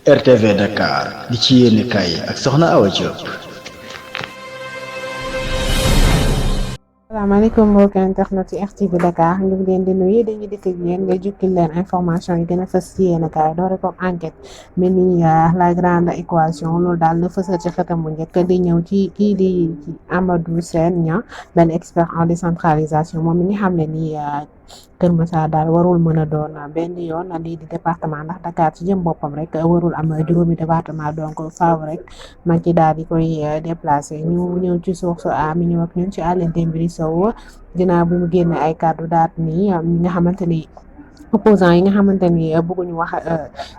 RTV Dakar li ci yéene kaay ak soxna Awa Diop. salaamaaleykum mbokki internet ci RTV Dakar ñu ngi leen di nuyu dañuy dikk ak yéen nga jukkil leen information yi gën a fës ci yéen kaay doore ko enquête mi ni la grande équation loolu daal la fësal ci xëtam bu njëkk di ñëw ci kii di Amadou Sène Niang benn expert en décentralisation moom mi nga xam ne nii Kër Massar daal warul mën a doon benn yoon lii di département ndax Dakar ci jëm boppam rek warul am juróomi département donc faaw rek ma ci daal di koy déplacé ñu ñëw ci source a mi ñëw ak ñun ci Aly Ndémbiri Sow ginnaaw bi mu génne ay kàddu daat ni ñi nga xamante ni opposant yi nga xamante ni bëgguñu wax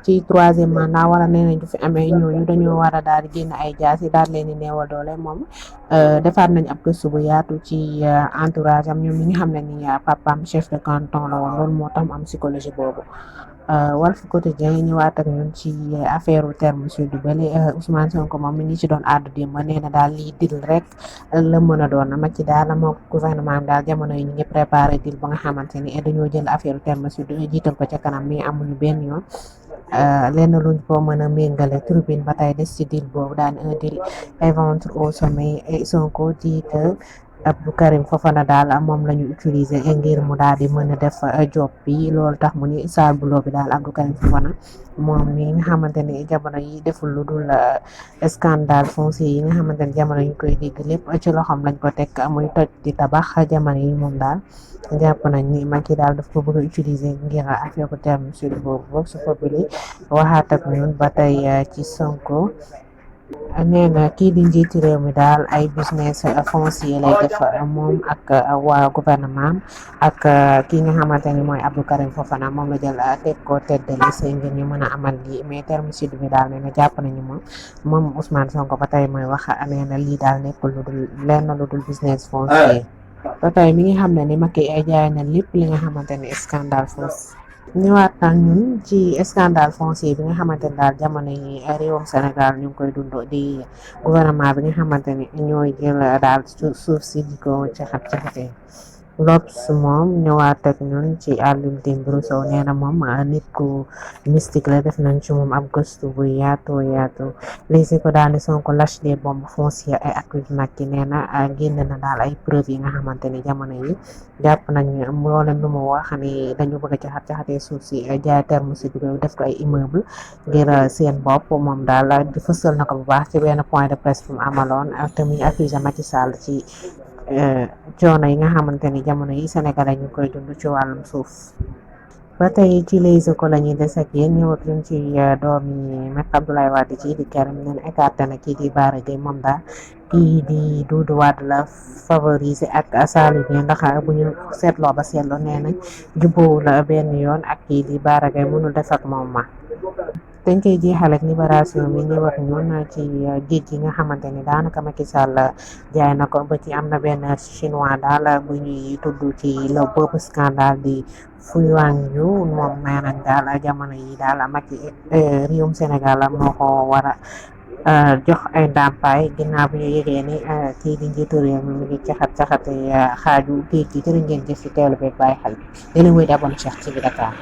ci troisième mandat wala nee nañ du fi amee ñooñu dañoo war a daal di génn ay jaas yi daal leen di neewal doole moom defaat nañ ab gëstu bu yaatu ci entourage am ñoom ñi nga xam ne ni papam chef de canton la woon loolu moo tax mu am psychologie boobu. Walf Quotidien ñëwaat ak ñun ci affaire terme sud bale Ousmane Sonko moom mi ngi ci doon àddu démb nee na daal lii dil rek la mën a doon ma ci daal moo gouvernement am daal jamono yi ñu ngi préparé dil ba nga xamante ni dañoo jël affaire terme sud jiital ko ca kanam mi amuñu benn yoon lenn luñ ko mën a méngale tribune ba tey des ci dil boobu daan un dil éventre au sommet Sonko dit que Abdou Karim Fofana daal moom la ñu utiliser ngir mu daal di mën a def job bi loolu tax mu ni saal buloo bi daal Abdou Karim Fofana moom mi nga xamante ni jamono yi deful lu dul scandale foncier yi nga xamante ni jamono yi ñu koy dégg lépp ci loxoom lañ ko teg muy toj di tabax jamono yi moom daal jàpp nañ ni Macky daal daf ko bëgg a utiliser ngir affaire bu terme sud boobu boog su fobili waxaat ak ñun ba tey ci Sonko nee na kii di njiiti réew mi daal ay business foncier lay def moom ak waa gouvernement ak kii nga xamante ni mooy Abdou Karim Fofana moom la jël teg ko tête de liste ngir ñu mën a amal lii mais terme sud bi daal nee na jàpp nañu moom Ousmane Sonko ba tey mooy wax nee na lii daal nekkul lu dul lenn lu dul business foncier ba tey mi ngi xam ne ni Macky jaay na lépp li nga xamante ni scandale foncier ñëwaat nag ñun ci scandale foncier bi nga xamante ni daal jamono yi réewum Sénégal ñu ngi koy dund di gouvernement bi nga xamante ni ñooy jël daal suuf si di ko caxat-caxatee L'Obs moom ñëwaat ak ñun ci Aly Ndémbiri Sow nee na moom nit ku mystique la def nañ ci moom ab gëstu bu yaatu léegi ko daal di Sonko lâche des bombes foncières et accuse Macky nee na génn na daal ay preuves yi nga xamante ni jamono yi jàpp nañ looleen lu mu wax ni dañu bëgg a caxat-caxatee suuf si jaay terme sud bi def ko ay immeuble ngir seen bopp moom daal di fësal na ko bu baax ci benn point de presse bu mu amaloon te muy accusé Macky Sall ci coono yi nga xamante ni jamono yi Sénégal ñu koy dund ci wàllum suuf ba tey ci Les Échos la ñuy des ak yéen ñëw ak ñun ci doomi Maître Abdoulaye Wade ci di Karim neen écarté na kii di Bara Gueye moom daal kii di Doudou Wade la favoriser ak Saliou Gueye ndax bu ñu seetloo ba seetloo nee nañ jubbowu la benn yoon ak kii di Bara Gueye mënul def ak moom ma dañ koy jeexal ak Libération mi ñëw ak ñun ci géej gi nga xamante ni daanaka Macky Sall jaay na ko ba ci am na benn chinois daal bu ñuy tudd ci le boobu scandale di Fu Yuanyu moom nee nañ daal jamono yi daal Macky réewum Sénégal moo ko war a jox ay ndàmpaay ginnaaw bi ñu yëgee ni kii di njiitu réew mi mu ngi caxat-caxate xaaju géej gi jërë ngeen jëf ci teelu beeg bàyyi xel bi di leen wéy di abonné Cheikh TV Dakar